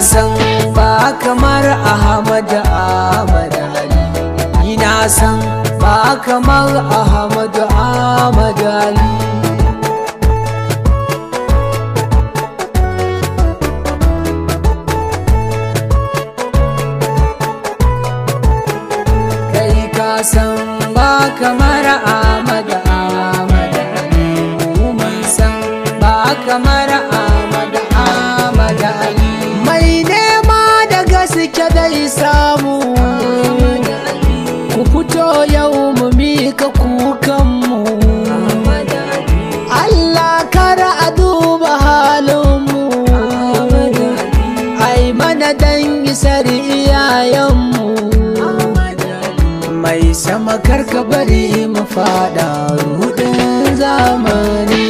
san ba kamar Ahmad Ahmad Ali. Ni na san ba kamar Ahmad Ahmad Ali. Kai ka san ba kamar Ahmad Ahmad Ali. Mun san ba kamar Ahmad Ahmad Ali. Mai nema da gaske dai samu, ku fito yau mu mika kukanmu. Allah kar a duba halinmu, ai mana dan isar iyayenmu. Mai sama karka bari mu fada rudin zamani.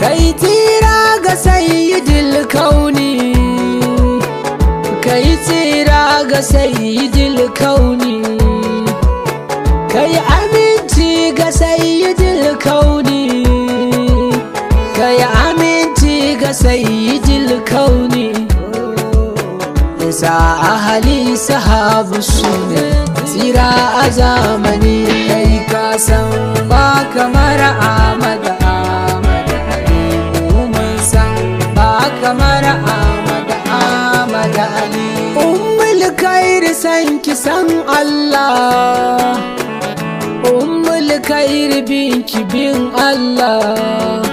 Kai tira ga sayyidil kauni, kai tira ga sayyidil kauni, kai aminci ga sayyidil kauni, kai aminci ga sayyidil kauni. Isa ahali sahabu sune tsira a zamani. Kai ka san ba kamar Ahmad Ahmad Ali. Mun san ba kamar Ahmad Ahmad Ali. Ummul khair san ki san Allah, Ummul khair binki bin Allah,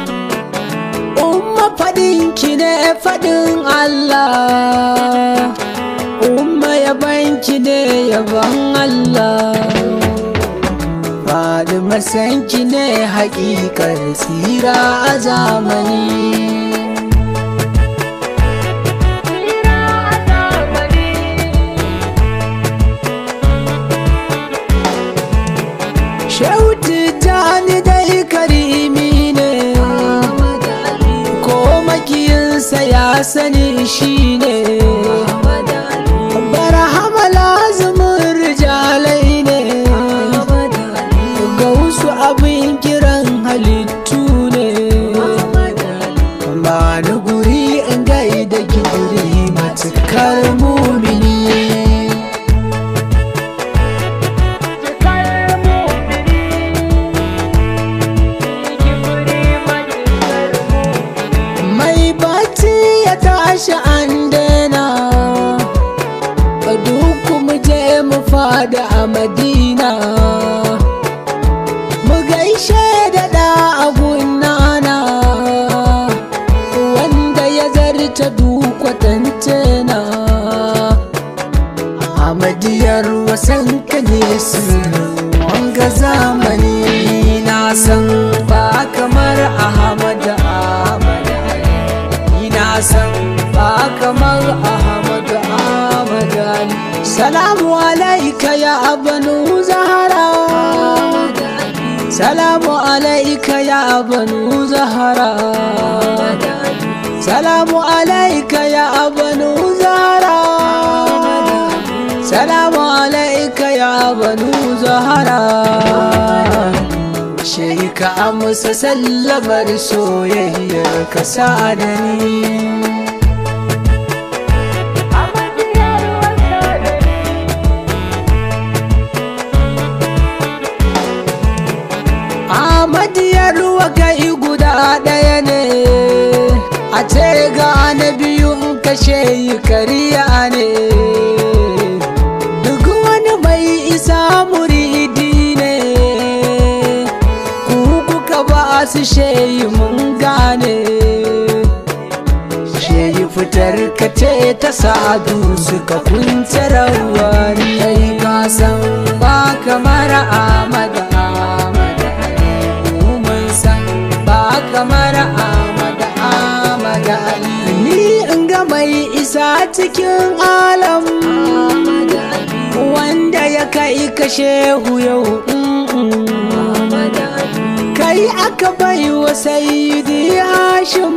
Umma fadinki ne fadin Allah, Umma yabanki ne yaban Allah. Fatima sanki ne haƙiƙar tsira a zamani. Shehu Tijjani dai karimi ne, ko makiyinsa ya sani shi ne. Barhama lazumin rijalai ne, gausu abin kiran halittu ne. Ba ni guri in gaida gidiri matukar mumini. Mai bacci ya tashi an daina, duk mu je mu fada a Madina, mu gaishe da da nana wanda ya zarta duk kwatance na. Ahmadiyar wasan ka ne sirrin wanga zamani. Na san ba kamar Ahmad Ahmad Ali. Ni na san ba kamar Ahmad Ahmad Ali. Salamu alaika ya Banu Zahara, Salamu alaika ya Banu Zahara, Salamu alaika ya Banu Zahara, Salamu alaika ya Banu Zahara. Shehi ka amsa sallamar soyayyar ka sa'adani. Ahmadiyar ruwa kai guda ɗaya ne, a ce ga na biyu in kashe yi kariya ne. Duk wani mai isa muridi ne, ku kuka ba su sheyi mun gane. Sheyi fitar ka ce ta sa'adu suka kunce rawani. Kai ka san ba kamar Ahmad Ahmad Ali. Mun san ba kamar Ahmad Ahmad Ali. Ni in ga mai isa cikin alam, wanda ya kai ka shehu yau. Kai aka bai wa Sayyidi Hashim,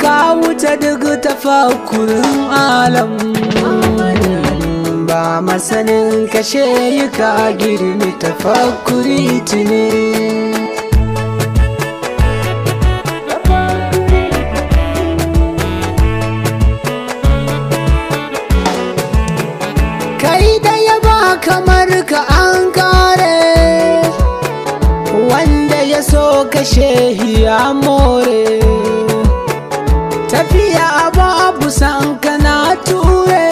ka wuce duk tafakurin alam. Ba masanin kashe yi ka girmi tafakkuri tuni. Kai da ya ba kamar ka an kare, wanda ya so kashe ya more. Tafiya babu san kana ture,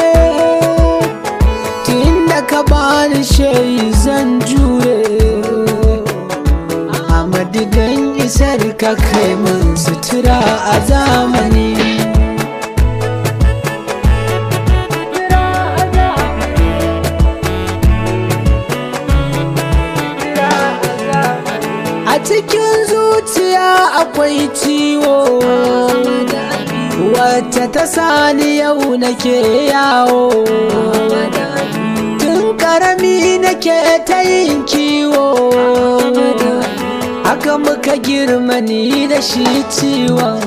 tunda ka bani shehi zan jure. Ahmadu dan isar ka kai mun sutura a zamani. A cikin zuciya akwai ciwo, wacce ta sani yau nake yawo. Tun karami nake ta yin kiwo, haka muka girma ni da shi ciwon.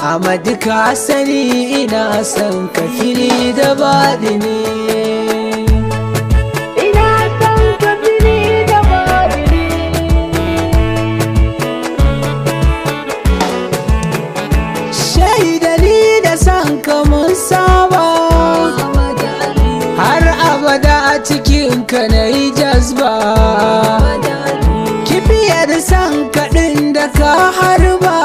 Ahmadu ka sani ina son ka fili da baɗini. Ina son ka fili da baɗini. Shaidani da son ka mun saba, har abada a cikin ka na yi jazba. Kibiyar son kaɗin da ka harba,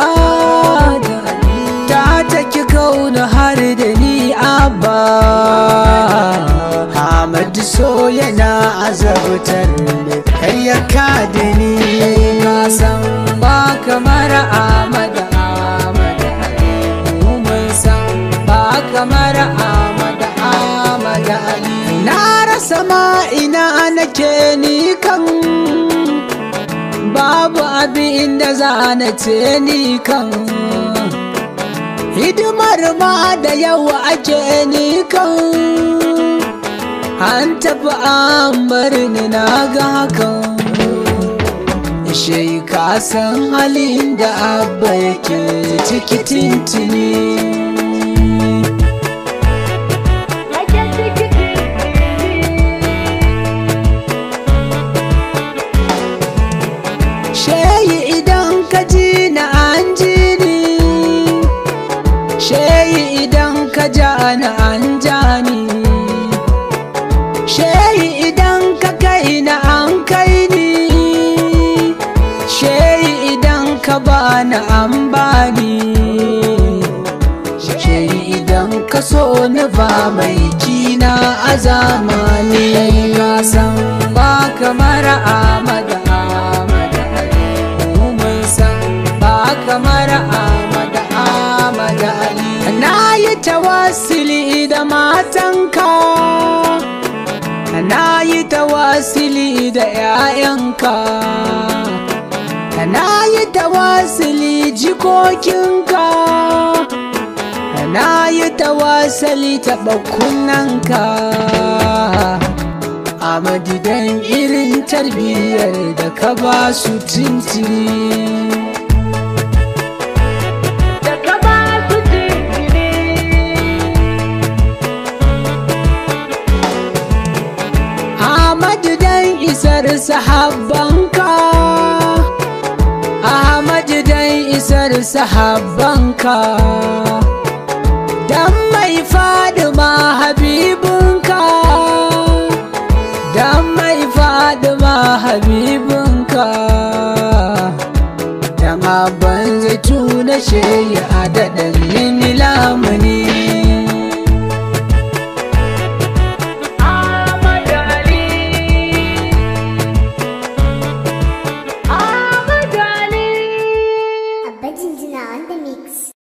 ta taki kauna har da ni abba. Ahmadu so yana azabtar da kai ya kada ni. Ka san ba kamar Ahmad Ahmad Ali, mu mun san ba kamar Ahmad Ahmad Ali. Na rasa ma ina nake ni kan, babu abin da za na ce ni kan. Hidimar ma da yawa ake ni kan, an tafi an bar ni na ga hakan. Shai ka san halin da abba yake ciki tintini. Ake ciki tintini. Shehi idan ka ji na an ji ni, shehi idan ka ja na an ja ni, shehi idan ka kai na an kai ni, shehi idan ka ba na an ba ni, shehi idan ka so ni ba mai kina a zamani. Ka san ba kamar Ahmad Ahmad Ali, mu mun san ba kamar Ahmad Ahmad Ali. Na yi tawassuli da matanka, na yi tawassuli da 'ya'yanka, na yi tawassuli jikokinka, na yi tawassuli taɓa kunnanka. Ahmadu dan irin tarbiyyar da ka ba su tintini. Da ka ba su tintini. Ahmadu dan isar sahabbanka, Ahmadu dan isar sahabbanka, dan mai Fadima habibinka, dan mai Fadima habibinka, dan abban zaituna shehi a daɗin mini lamuni.